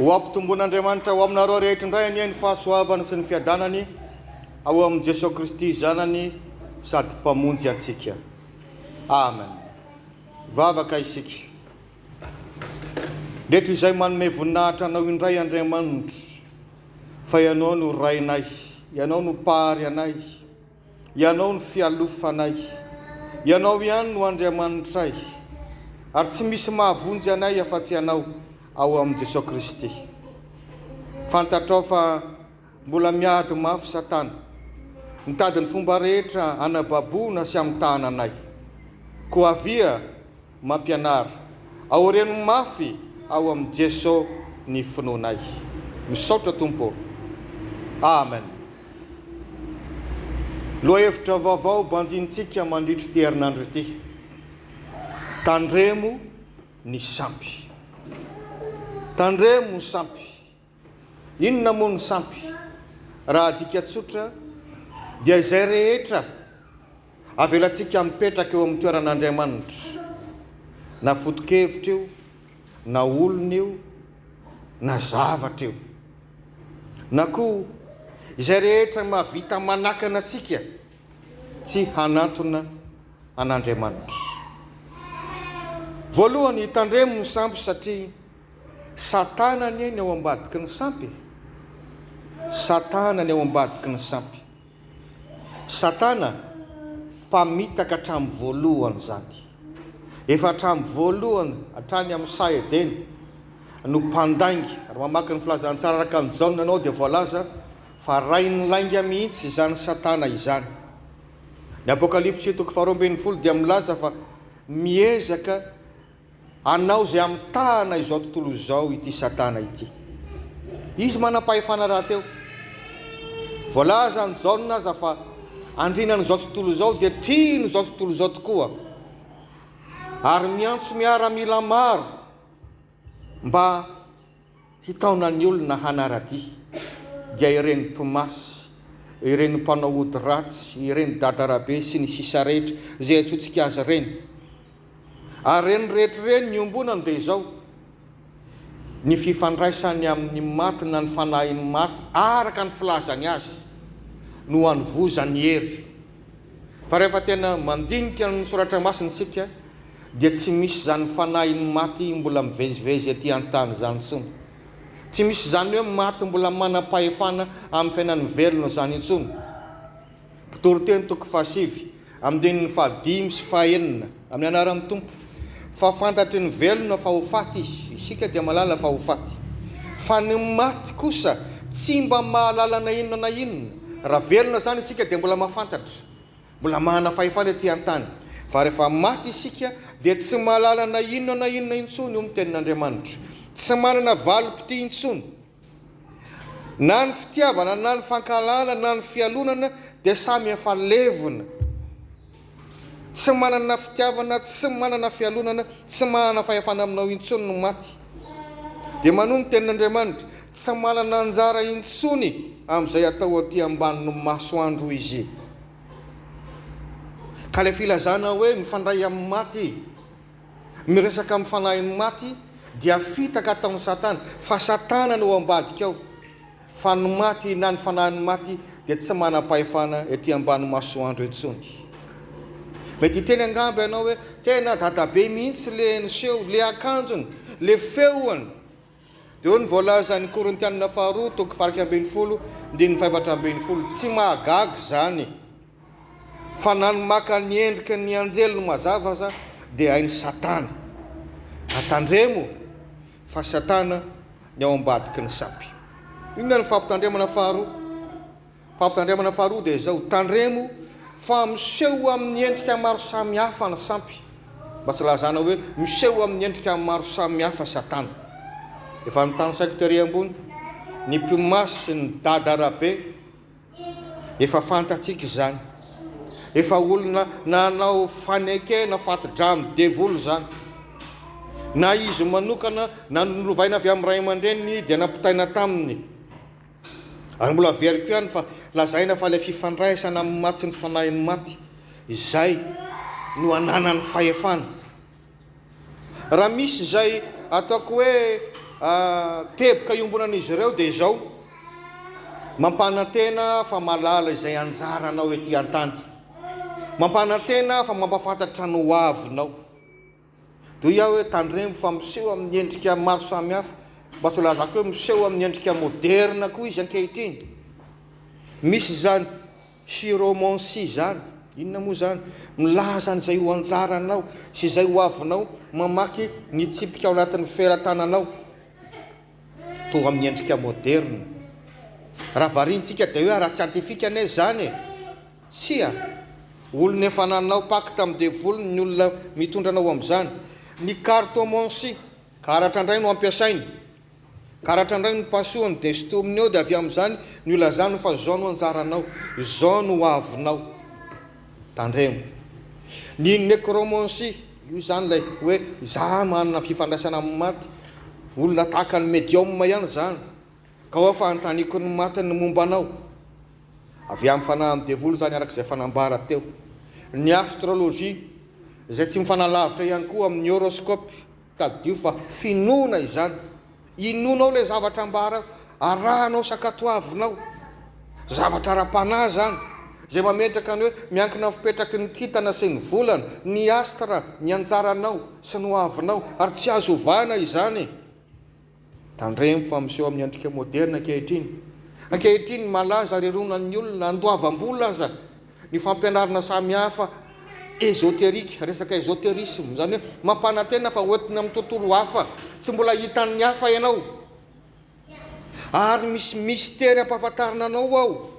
Ho ampitomboan'Andriamanitra ho aminareo rehetra indray anie ny fahasoavany sy ny fiadanany ao amin'i Jesoa Kristy Zanany sady Mpamonjy antsika. Amen. Vavaka isika. Ndreto izay manome voninahitra Anao indray Andriamanitra, fa Ianao no Rainay, Ianao no Mpahary anay, Ianao no fialofanay, Ianao ihany no Andriamanitray, ary tsy misy mahavonjy anay afa-tsy Ianao ao amin'i Jesoa Kristy. Fantatrao fa mbola miady mafy Satana, mitady ny fomba rehetra hanababoana sy hamitahana anay. Koa avia Mampianara. Aoreno mafy ao amin'i Jeso ny finoanay. Misaotra Tompo ô. Amen. Lohahevitra vaovao banjinintsika mandritra ity herinandro ity. Tandremo ny sampy. Tandremo ny sampy. Inona moa ny sampy? Raha adika tsotra dia izay rehetra avelantsika mipetraka eo amin'ny toeran'Andriamanitra, na foto-kevitra io, na olona io, na zavatra io. Na koa izay rehetra mahavita manakana antsika tsy hanantona an'Andriamanitra. Voalohany, tandremo ny sampy satria Satana anie ny ao ambadiky ny sampy e! Satana ny ao ambadiky ny sampy. Satana mpamitaka hatramin'ny voalohany izany. Efa hatramin'ny voalohany, hatrany amin'ny saha Edena, no mpandainga. Raha mamaky ny filazantsara araka an'i Jaona ianao dia voalaza fa rain'ny lainga mihitsy izany Satana izany. Ny Apokalypsy toko faharoa ambinifolo dia milaza fa miezaka Hanao izay hamitahana izao tontolo izao ity Satana ity. Izy manam-pahefana rahateo. Voalazan'i Jaona aza fa andrinan'izao tontolo izao dia tian'izao tontolo izao tokoa. Ary miantso miaramila maro mba hitaona ny olona hanara-dia, dia ireny mpimasy, ireny mpanao ody ratsy, ireny dadarabe sy ny sisa rehetra izay antsointsika azy ireny. Ary ireny rehetra ireny ny iombonany dia izao, ny fifandraisany amin'ny maty na ny fanahin'ny maty araka ny filazany azy no anovozany hery. Fa rehefa tena mandinika ny soratra masina isika dia tsy misy izany fanahin'ny maty mbola mivezivezy ety an-tany izany intsony. Tsy misy izany hoe maty mbola manam-pahefana amin'ny fiainan'ny velona izany intsony. Mpitoriteny toko fahasivy, andininy fahadimy sy fahenina, Amin'ny anaran'ny Tompo, fa fantatry ny velona fa ho faty izy, isika dia mahalala fa ho faty. Fa ny maty kosa tsy mba mahalala na inona na inona. Raha velona izany isika dia mbola mahafantatra. Mbola manana fahefana ety an-tany. Fa rehefa maty isika dia tsy mahalala na inona na inona intsony, hoy ny Tenin'Andriamanitra. Tsy manana valim-pitia intsony. Na ny fitiavana na ny fankahalana na ny fialonana dia samy efa levona. Tsy manana fitiavana, tsy manana fialonana, tsy manana fahefana aminao intsony ny maty. Dia manohy ny Tenin'Andriamanitra, tsy manana anjara intsony amin'izay atao aty ambanin'ny masoandro izy. Ka ilay filazana hoe mifandray amin'ny maty, miresaka amin'ny fanahin'ny maty dia fitaka ataon'i Satana, fa Satana no ao ambadika ao. Fa ny maty na ny fanahin'ny maty dia tsy manam-pahefana ety ambany masoandro intsony. Mety hiteny angamba ianao hoe, tena dadabe mihitsy le niseho, le akanjony, le feony. Dia hoy ny voalazan'ny Korintianina faharoa toko faha 11 andininy faha 14, tsy mahagaga izany fa na ny maka ny endriky ny anjely no mazava aza dia hain'i Satana. Ka tandremo fa Satana ny ao ambadiky ny sampy. Inona ny fampitandremana faharoa? Fampitandremana faharoa dia izao, tandremo fa miseho amin'ny endrika maro samihafa ny sampy. Mba tsy lazana hoe miseho amin'ny endrika maro samihafa Satana. Efa notanisaiko tery ambony, ny mpimasy sy ny dada rabe, Efa fantatsika izany. Efa olona nanao fanekena fati-drano devoly izany. Na izy manokana na nolovaina avy amin'ny ray aman-dreniny dia nampitaina taminy. Ary mbola averiko ihany fa lazaina fa ilay fifandraisana amin'ny maty sy ny fanahin'ny maty izay no ananany fahefana. Raha misy izay ataoko hoe. teboka iombonan'izy ireo dia izao, Mampanantena fa mahalala izay anjaranao ety an-tany. Mampanantena fa mampahafantatra ny ho avinao. Dia hoy aho hoe tandremo fa miseho amin'ny endrika maro samihafa, mba tsy hilazako hoe miseho amin'ny endrika moderina koa izy ankehitriny. Misy izany chiromancie izany. Inona moa izany? Milaza an'izay ho anjaranao sy izay ho avinao, mamaky ny tsipika ao anatin'ny felatananao. Tonga amin'ny endrika moderina. Raha variantsika dia hoe ara-tsiantifika anie izany e! Tsia! Olona efa nanao pacte amin'ny devoly ny olona mitondra anao amin'izany. Ny cartomancie, karatra indray no ampiasainy. Karatra indray no pasohany dia sintominy eo dia avy amin'izany no ilazany fa izao no anjaranao, izao no ho avinao. Tandremo. Ny necromancie, io izany ilay hoe izaho manana fifandraisana amin'ny maty. Olona tahaka ny medium ihany izany. Ka ao fa anontaniako ny maty ny momba anao. Avy amin'ny fanahin'ny devoly izany araka izay efa nambara teo. Ny astrologie, izay tsy mifanalavitra ihany koa amin'ny horoscope, tadidio fa finoana izany. Inoanao ilay zavatra ambara, arahanao sy ankatoavinao. Zavatra ara-panahy izany, izay mametraka ny hoe miankina amin'ny fipetraky ny kintana sy ny volana, ny astre, ny anjaranao sy ny hoavinao, ary tsy azo ovana izany. Tandremo fa miseho amin'ny endrika moderina ankehitriny. Ankehitriny malaza ary ironan'ny olona andoavam-bola aza ny fampianarana samihafa ezoterika, resaka ezoterisme, izany hoe mampanantena fa hoentina amin'ny tontolo hafa tsy mbola hitan'ny hafa ianao ary misy mistery ampahafantarina anao ao.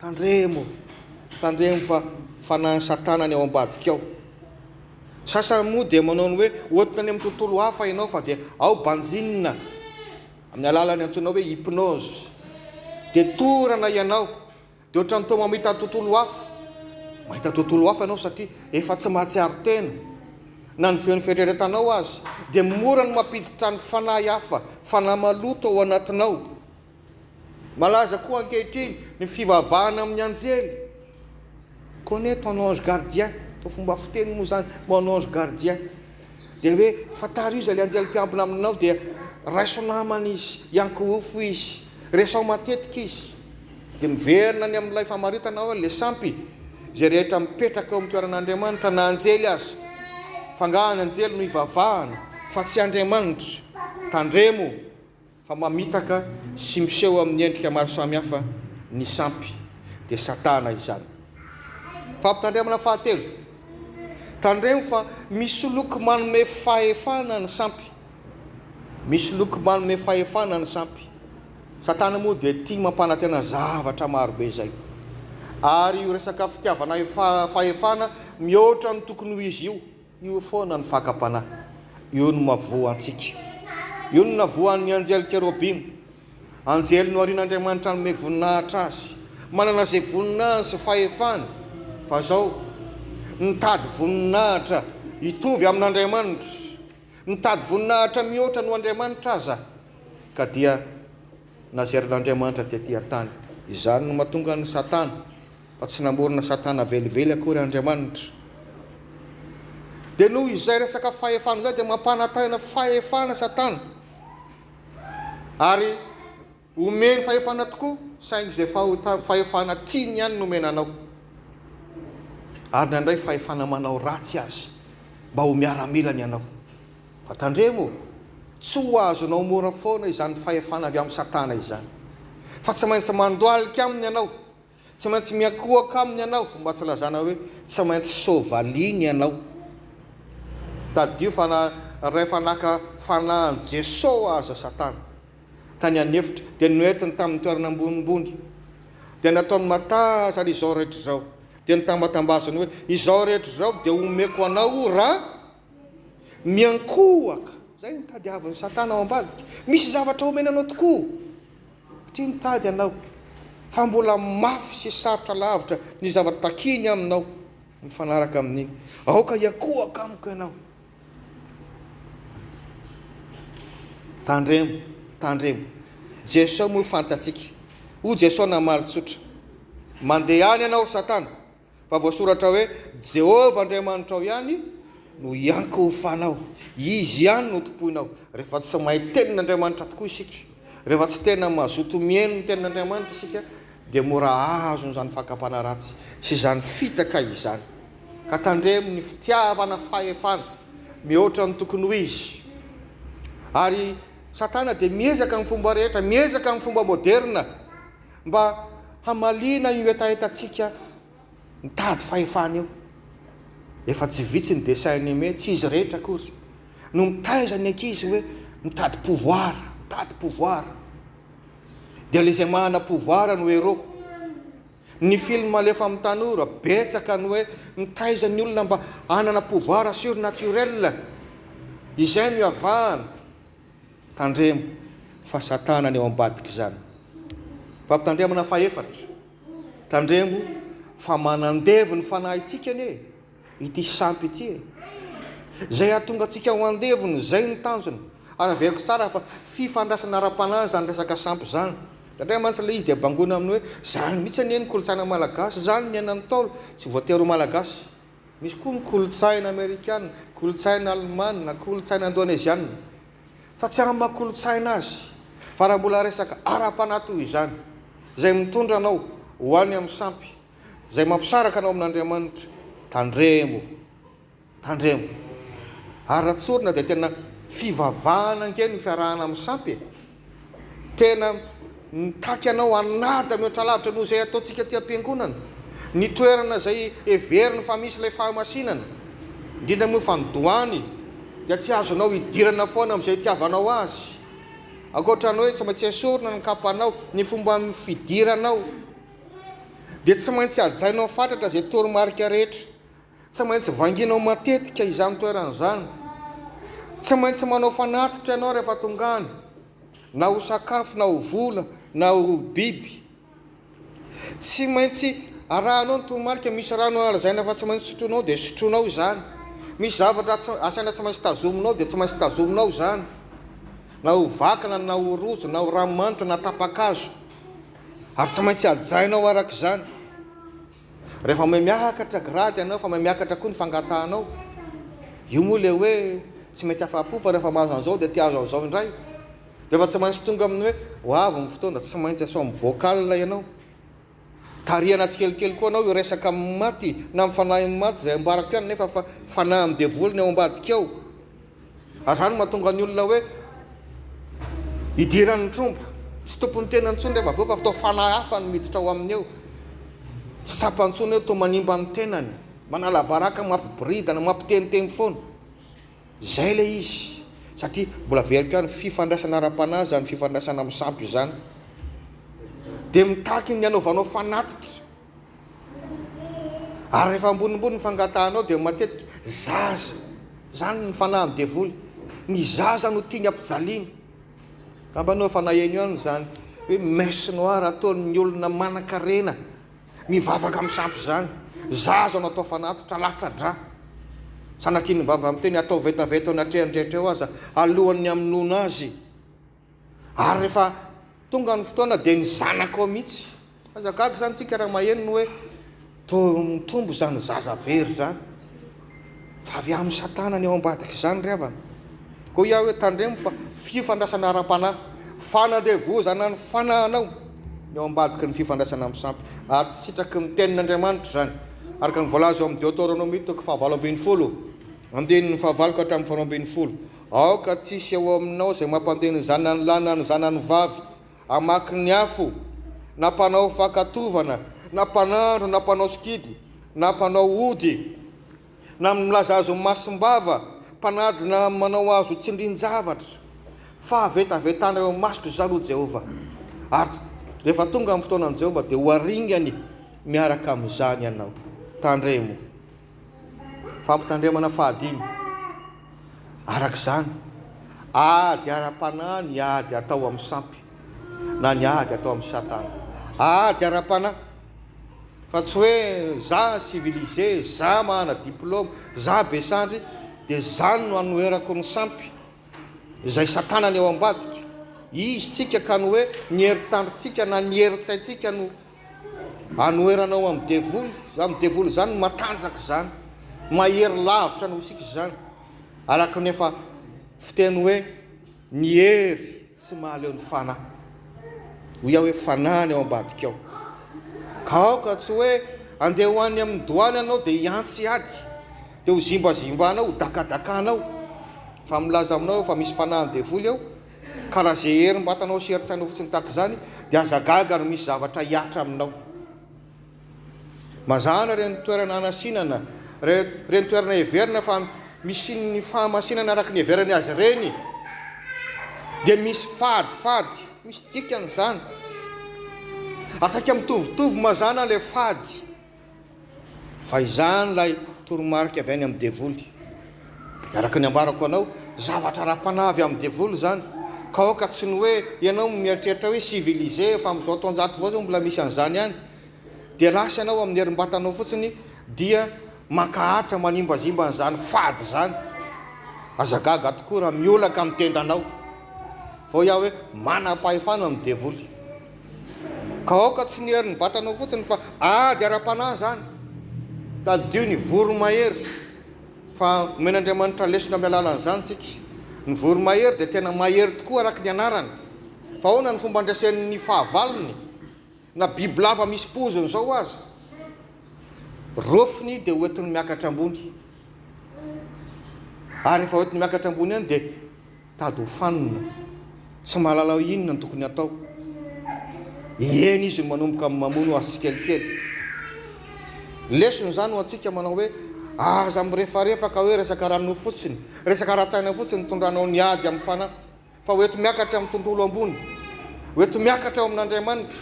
Tandremo, tandremo fa fanahin'i satana ny ao ambadika ao. Sasany moa dia manao ny hoe hoentina any amin'ny tontolo hafa ianao fa dia ao banjinina amin'ny alalan'ny antsoina hoe hypnose. Dia torana ianao, dia ohatran'ny toa mamita tontolo hafa. Mahita tontolo hafa ianao satria efa tsy mahatsiaro tena. Na ny feon'ny fieritreretanao aza dia mora ny mampiditra ny fanahy hafa, fanahy maloto ao anatinao. Malaza koa ankehitriny ny fivavahana amin'ny anjely. Connais ton ange gardien, atao fomba fiteny moa izany, mon ange gardien. Dia hoe fantaro iza ilay anjely mpiambina aminao dia raiso namana izy, iankohofo izy, resaho matetika izy. Dia miverina any amin'ilay famaritana hoe ilay sampy izay rehetra mipetraka eo amin'ny toeran'Andriamanitra na anjely aza. Fa angaha ny anjely no ivavahana fa tsy Andriamanitra. Tandremo. Fa mamitaka sy miseho amin'ny endrika maro samihafa ny sampy, dia Satana izany. Fampitandremana fahatelo, Tandremo fa misoloky manome fahefana ny sampy. Misoloky manome fahefana ny sampy. Satana moa dia tia mampanantena zavatra maro be izay. Ary io resaka fitiavana fahefana mihoatra ny tokony ho izy io, Io foana ny fakam-panahy. Io no mahavoa antsika. Io no nahavoan'ny anjely kerobima. Anjely noharian'Andriamanitra hanome voninahitra azy. Manana izay voninahiny sy fahefany. Fa izao, nitady voninahitra hitovy amin'Andriamanitra. Nitady voninahitra mihoatra noho Andriamanitra aza. Ka dia nazerin'Andriamanitra tety an-tany. Izany no mahatonga an'i Satana fa tsy namorona satana velively akory Andriamanitra. Dia noho izay resaka fahefana izay dia mampanantena fahefana satana. Ary omeny fahefana tokoa, saingy izay fahefana tiany ihany no omena anao. Ary nandray fahefana manao ratsy azy mba ho miaramilany ianao. Fa tandremo, tsy ho azonao mora foana izany fahefana avy amin'i satana izany. Fa tsy maintsy mandohalika aminy ianao. Tsy maintsy miankohoka aminy ianao, mba tsy lazana hoe tsy maintsy soavaliny ianao. Tadidio fa na rehefa naka fanahy an'i Jesoa aza Satana tany an'efitra dia noentiny tamin'ny toerana ambonimbony. Dia nataony matazana izao rehetra izao. Dia nitambatambazany hoe izao rehetra izao dia omeko anao raha miankohoka. Izay no tadiavin'i Satana ao ambadika. Misy zavatra omena anao tokoa. Satria mitady anao. Fa mbola mafy sy sarotra lavitra ny zavatra takiany aminao mifanaraka amin'iny. Aoka hiankohoka amiko ianao. Tandremo, tandremo. Jesoa moa fantatsika. Hoy Jesoa namaly tsotra, Mandehana ianao ry Satana, fa voasoratra hoe, Jehovah Andriamanitrao ihany no iankohofanao, Izy ihany no tompoinao. Rehefa tsy mahay tenin'Andriamanitra tokoa isika, rehefa tsy tena mazoto mihaino ny tenin'Andriamanitra isika, dia mora azon'izany fakam-panahy ratsy sy izany fitaka izany. Ka tandremo ny fitiavana fahefana mihoatra ny tokony ho izy. Ary Satana dia miezaka amin'ny fomba rehetra, miezaka amin'ny fomba moderina mba hamaliana io hetahetantsika mitady fahefana io. Efa tsy vitsy ny dessin animé, tsy izy rehetra akory, no mitaiza ny ankizy hoe mitady pouvoir, mitady pouvoir. Dia ilay izay manana pouvoir no héros. Ny film alefa amin'ny tanora, betsaka ny hoe mitaiza ny olona mba hanana pouvoir surnaturel. Izay no iavahana. Tandremo fa satana ny ao ambadik'izany. Fampitandremana fahefatra, tandremo fa manandevo ny fanahintsika anie ity sampy ity e! Izay hahatonga antsika ho andevony, izay no tanjony. Ary averiko tsara fa fifandraisana ara-panahy izany resaka sampy izany. Indraindray mantsy ilay izy dia bangoina amin'ny hoe, izany mihitsy anie ny kolontsaina malagasy, izany ny niainan'ny Ntaolo. Tsy voatery ho malagasy. Misy koa ny kolontsaina amerikana, kolontsaina alemana, kolontsaina indoneziana. Fa tsy amin'ny maha kolontsaina azy, fa raha mbola resaka ara-panahy toy izany, izay mitondra anao ho any amin'ny sampy, izay mampisaraka anao amin'Andriamanitra, tandremo. Tandremo. Ary raha tsorina dia tena fivavahana ange ny fiarahana amin'ny sampy e. Tena mitaky anao hanaja mihoatra lavitra noho izay ataontsika aty am-piangonana. Ny toerana izay heveriny fa misy ilay fahamasinana, indrindra moa fa ny doany, dia tsy azonao idirana foana amin'izay itiavanao azy. Ankoatra ny hoe tsy maintsy esorina ny kapanao, ny fomba fidiranao, dia tsy maintsy hajainao fatratra izay toromarika rehetra. Tsy maintsy vangianao matetika izany toerana izany. Tsy maintsy manao fanatitra ianao rehefa tonga any, na ho sakafo na ho vola na ho biby. Tsy maintsy arahanao ny toromarika, misy rano lazaina fa tsy maintsy sotroinao dia sotroinao izany. Misy zavatra asaina tsy maintsy tazominao dia tsy maintsy tazominao izany. Na ho vakana na ho rojo na ho ranomanitra na tapa-kazo. Ary tsy maintsy hajainao araka izany. Rehefa mahay miakatra grade ianao, efa mahay miakatra koa ny fangatahanao. Io moa ilay hoe tsy mety afa-po fa rehefa mahazo an'izao dia te hahazo an'izao indray. Dia efa tsy maintsy tonga amin'ny hoe ho avy ny fotoana, tsy maintsy asao amin'ny vocal ianao. Tarihana tsikelikely koa ianao hiresaka amin'ny maty na amin'ny fanahin'ny maty izay ambarako ihany nefa fa fanahin'ny devoly ny ao ambadika ao. Ary izany no mahatonga ny olona hoe idiran'ny tromba. Tsy tompon'ny tenany intsony rehefa avy eo fa toa fanahy hafa no miditra ao aminy eo. Tsy tsapa intsony hoe toa manimba ny tenany. Manala baraka, mampiboridana, mampiteniteny foana. Izay ilay izy. Satria mbola averiko ihany, fifandraisana ara-panahy izany fifandraisana amin'ny sampy izany. Dia mitaky ny hanaovanao fanatitra. Ary rehefa ambonimbony ny fangatahanao dia matetika zaza, izany ny fanahin'ny devoly, ny zaza no tiany ampijaliana. Angamba anao efa naheno ihany izany hoe messe noire ataon'ny olona manankarena mivavaka amin'ny sampy izany. Zaza no atao fanatitra, latsa-drà. Sanatria ny vava miteny atao vetaveta eo anatrehan'ny rehetra eo aza alohan'ny hamonoana azy. Ary rehefa tonga ny fotoana dia ny zanakao mihitsy. Aza gaga izany tsika raha maheno ny hoe toa mitombo izany zaza very izany. Fa avy amin'i satana ny ao ambadik'izany ry havana. Koa hoy aho hoe tandremo fa fifandraisana ara-panahy, fanandevozana ny fanahinao ny ao ambadiky ny fifandraisana amin'ny sampy. Ary tsy sitraky ny tenin'Andriamanitra izany. Araka ny voalaza ao amin'ny Deoteronomia toko fahavalo ambinifolo, andininy fahavalo ka hatramin'ny faharoa ambinifolo. Aoka tsy hisy eo aminao izay mampandeha ny zanany lahy na ny zanany vavy hamaky ny afo, na mpanao fankatovana, na mpanandro, na mpanao sikidy, na mpanao ody, na milaza azy ho masim-bava, mpanadina manao azy ho tsindrin-javatra. Fahavetavetana eo imasoko izany, hoy Jehovah. Ary rehefa tonga ny fotoanan'i Jehovah, dia ho aringany miaraka amin'izany ianao. Tandremo. Fampitandremana fahadimy. Araka izany, ady ara-panahy ny ady atao amin'ny sampy, na ny ady atao amin'i Satana. Ady ara-panahy, fa tsy hoe za civilisé, za manana diplôme, za be sandry, dia izany no anoherako ny sampy, izay Satana ny ao ambadika. Izy tsika ka ny hoe ny herin-tsandrintsika na ny herin-tsaintsika no Anoheranao amin'ny devoly, izany devoly izany no matanjaka izany. Mahery lavitra noho isika izany. Araka ny efa fiteny hoe ny hery tsy mahaleo ny fanahy. Hoy aho hoe fanahy ny ao ambadika ao. Ka aoka tsy hoe andeha ho any amin'ny doany ianao dia hiantsy ady, dia ho zimbazimbanao, ho dakadakanao. Fa milaza aminao aho fa misy fanahin'ny devoly ao, ka raha izay herim-batanao sy herin-tsainao fotsiny tahaka izany dia aza gaga no misy zavatra hihatra aminao. Mazàna ireny toerana hanasinana, ireny toerana heverina fa misy ny fahamasinana araka ny heverany azy ireny, dia misy fadifady, misy dikany izany. Ary saika mitovitovy mazàna ilay fady. Fa izany ilay toromarika avy any amin'ny devoly. Dia araka ny ambarako anao, zavatra ara-panahy avy amin'ny devoly izany. Ka aoka tsy ny hoe ianao mieritreritra hoe civilisé fa amin'izao taonjato izao zao mbola misy an'izany ihany. Dia lasa ianao amin'ny herim-batanao fotsiny dia mankahatra manimbazimba an'izany fady izany. Aza gaga tokoa raha miolaka amin'ny tendanao. Fa hoy aho hoe manam-pahefana ny devoly. Ka aoka tsy ny herin'ny vatanao fotsiny fa ady ara-panahy izany. Tadidio ny voromahery fa omen'Andriamanitra lesona amin'ny alalan'izany tsika. Ny voromahery dia tena mahery tokoa araka ny anarany. Fa ahoana ny fomba andreseny ny fahavalony? Na bibilava misy poziny izao aza, raofiny dia hoentiny miakatra ambony. Ary rehefa hoentiny miakatra ambony any dia Tady ho fanina. Tsy mahalala hoe inona no tokony hatao. Eny izy no manomboka mamono azy tsikelikely. Lesona izany ho antsika manao hoe aza mirefarefa ka hoe resaka ara-nofo fotsiny, resaka ara-tsaina fotsiny nitondranao ny ady amin'ny fanahy, fa ho enti-miakatra amin'ny tontolo ambony, ho enti-miakatra ao amin'Andriamanitra,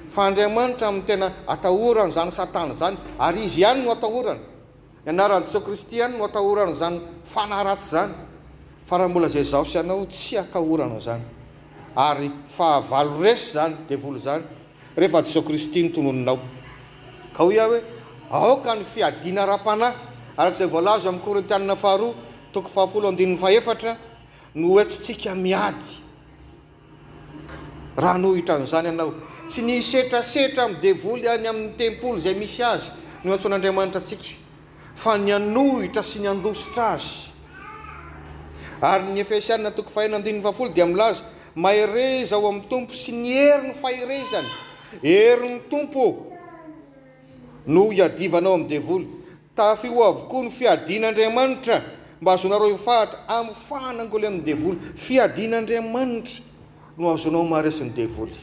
fa Andriamanitra no tena atahorana izany satana izany, ary Izy ihany no atahorana. Ny anaran'i Jesoa Kristy ihany no atahorana izany fanahy ratsy izany, fa raha mbola izay izaho sy ianao tsy atahorana izany. Ary fahavalo resy izany devoly izany rehefa Jesoa Kristy no tononinao. Ka hoy aho hoe, aoka ny fiadiana ara-panahy, araka izay voalaza ao amin'ny Korintianina faharoa toko fahafolo andininy fahefatra, no hoentintsika miady. Raha hanohitra an'izany ianao. Tsy ny hisetrasetra amin'ny devoly any amin'ny tempoly izay misy azy no iantsoan'Andriamanitra antsika, fa ny hanohitra sy ny handositra azy. Ary ny Efesiana toko fahenina andininy fahafolo dia milaza, Mahereza ao amin'ny Tompo sy ny herin'ny faherezany. Herin'ny Tompo no iadivanao amin'ny devoly. Tafio avokoa ny fiadian'Andriamanitra mba hahazoanareo hifahatra amin'ny fanangolen'ny devoly. Fiadian'Andriamanitra no hahazoanao maharesy ny devoly.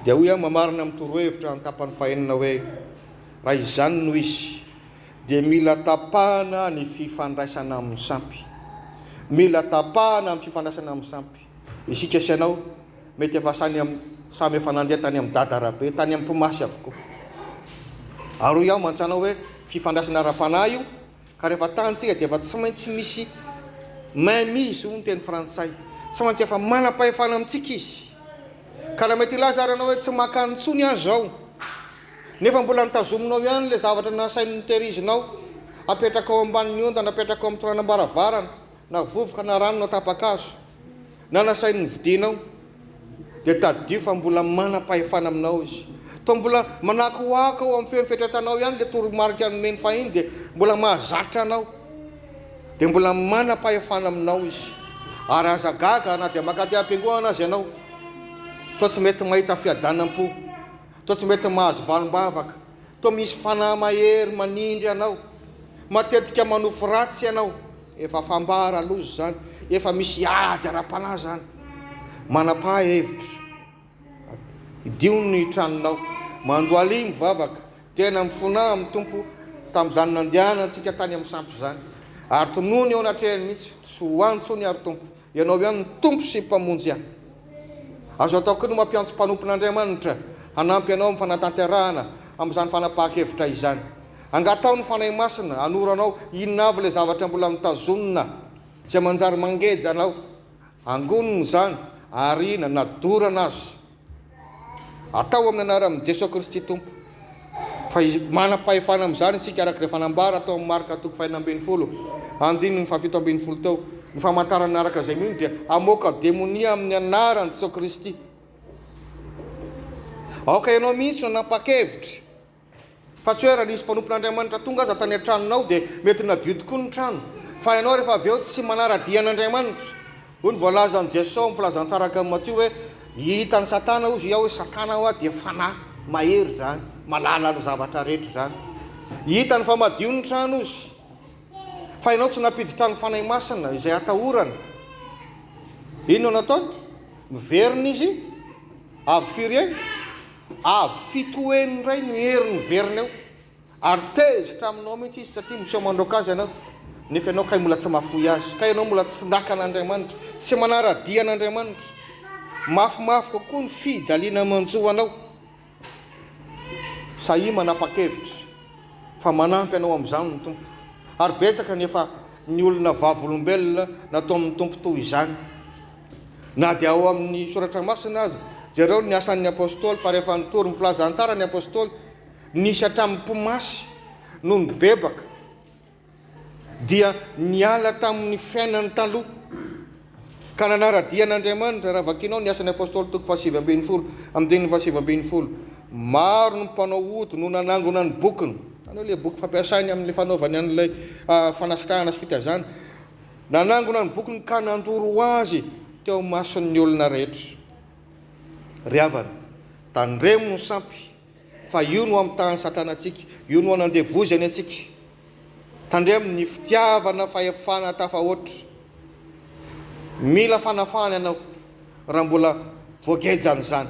Dia hoy aho mamarana amin'ny torohevitra an-tapany fahenina hoe, raha izany no izy, dia mila tapahana ny fifandraisana amin'ny sampy. Mila tapahana ny fifandraisana amin'ny sampy. Isika sy ianao Mety efa sany samy efa nandeha tany amin'ny dada rabe, tany amin'ny mpimasy avokoa. Ary hoy aho mantsana hoe fifandraisana ara-panahy io, ka rehefa tany tsika dia efa tsy maintsy misy main mise hoy ny teny frantsay. Tsy maintsy efa manam-pahefana amintsika izy. Ka raha mety hilaza ary ianao hoe tsy makany intsony aho izao, nefa mbola notazominao ihany ilay zavatra nasainy noterizinao, apetrakao ambanin'ny ondana, apetrakao amin'ny toranam-baravarana, na vovoka na rano na tapa-kazo, na nasainy novidianao, dia tadidio fa mbola manam-pahefana aminao izy. Toa mbola manakoako ao amin'ny feon'ny fieritreretanao ihany ilay toromarika nomeny fahiny, dia mbola mahazatra anao. Dia mbola manam-pahefana aminao izy. Ary aza gaga na dia mankaty am-piangonana aza ianao, toa tsy mety mahita fiadanam-po, toa tsy mety mahazo valim-bavaka, Toa misy fanahy mahery manindry anao. Matetika manofy ratsy ianao. Efa fambara loza izany. Efa misy ady ara-panahy izany. Manapaha hevitra. Idio ny tranonao. Mandohalia mivavaka. Tena mifonà amin'ny Tompo tamin'izany nandehanantsika tany amin'ny sampy izany. Ary tonony eo anatrehany mihitsy. Tsy ho any intsony ary Tompo. Ianao ihany no Tompo sy Mpamonjy ahy. Azo atao koa ny mampiantso mpanompon'Andriamanitra hanampy anao amin'ny fanatanterahana amin'izany fanapahan-kevitra izany. Angataho ny Fanahy Masina hanoro anao inona avy ilay zavatra mbola notazonina izay manjary mangeja anao. Angonina izany ary na dorana aza. Atao amin'ny anaran'i Jesoa Kristy Tompo. Fa manam-pahefana amin'izany isika araka izay fanambara tao amin'ny Marka toko fahenina ambinifolo, andininy fahafito ambinifolo teo. Ny famantarana araka izay mino dia hamoaka demonia amin'ny anaran'i Jesoa Kristy. Aoka ianao mihitsy no hanapa-kevitra. Fa tsy hoe raha nisy mpanompon'Andriamanitra tonga aza tany an-tranonao dia mety nadio tokoa ny trano. Fa ianao rehefa avy eo tsy manara-dia an'Andriamanitra. Hoy ny voalazan'i Jesoa ao amin'ny filazantsara araka an'i Matio hoe, Hitan'i Satana hozy aho hoe Satana hoa dia fanahy mahery izany, mahalala ny zavatra rehetra izany. Hitany fa madio ny trano hozy. Fa ianao tsy nampiditra ny Fanahy Masina izay atahorana. Inona no nataony? Miverina izy, avy firy heny? Avy fitoheny indray ny hery miverina eo. Ary tezitra aminao mihitsy izy satria miseho mandroaka azy ianao, nefa ianao kay mbola tsy mahafoy azy, kay ianao mbola tsy naka an'Andriamanitra, tsy manara-dia an'Andriamanitra. Mafimafy kokoa ny fijaliana manjo anao. Sahia manapa-kevitra fa manampy anao amin'izany ny Tompo. Ary betsaka ny efa ny olona vavolombelona nataon'ny Tompo toy izany. Na dia ao amin'ny Soratra Masina aza, jereo ny Asan'ny Apostoly fa rehefa nitory ny filazantsara ny Apostoly, nisy hatramin'ny mpimasy no nibebaka dia niala tamin'ny fiainany taloha ka nanara-dia an'Andriamanitra. Raha vakinao ny Asan'ny Apostoly toko fahasivy ambin'ny folo, andininy fahasivy ambin'ny folo, maro ny mpanao ody no nanangona ny bokiny, izany hoe ilay boky fampiasainy amin'ilay fanaovany an'ilay fanasitrahana sy fitaizana, nanangona ny bokiny ka nandoro ho azy teo imason'ny olona rehetra. Ry havana, tandremo ny sampy. Fa io no amitahan'i Satana antsika, io no anandevozany antsika. Tandremo ny fitiavana fahefana tafahoatra. Mila fanafahana ianao raha mbola voagejan'izany.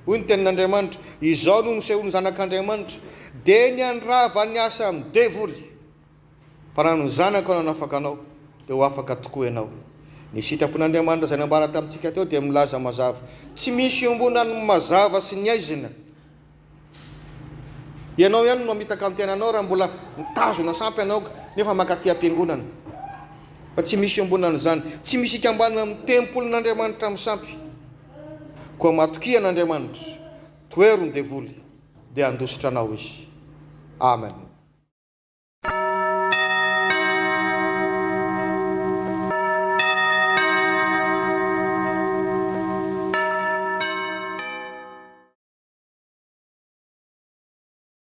Hoy ny tenin'Andriamanitra, Izao no nisehoan'ny Zanak'Andriamanitra, dia ny handrava ny asan'ny devoly. Fa raha ny Zanako no hanafaka anao, dia ho afaka tokoa ianao. Ny sitrapon'Andriamanitra izay nambara tamintsika teo dia milaza mazava, tsy misy iombonan'ny mazava sy ny haizina. Ianao ihany no mamitaka ny tenanao raha mbola mitazona sampy ianao nefa mankaty am-piangonana. Fa tsy misy iombonan'izany. Tsy misy ikambanana amin'ny tempolin'Andriamanitra amin'ny sampy. Koa matokia an'Andriamanitra, tohero ny devoly, dia handositra anao izy. Amen.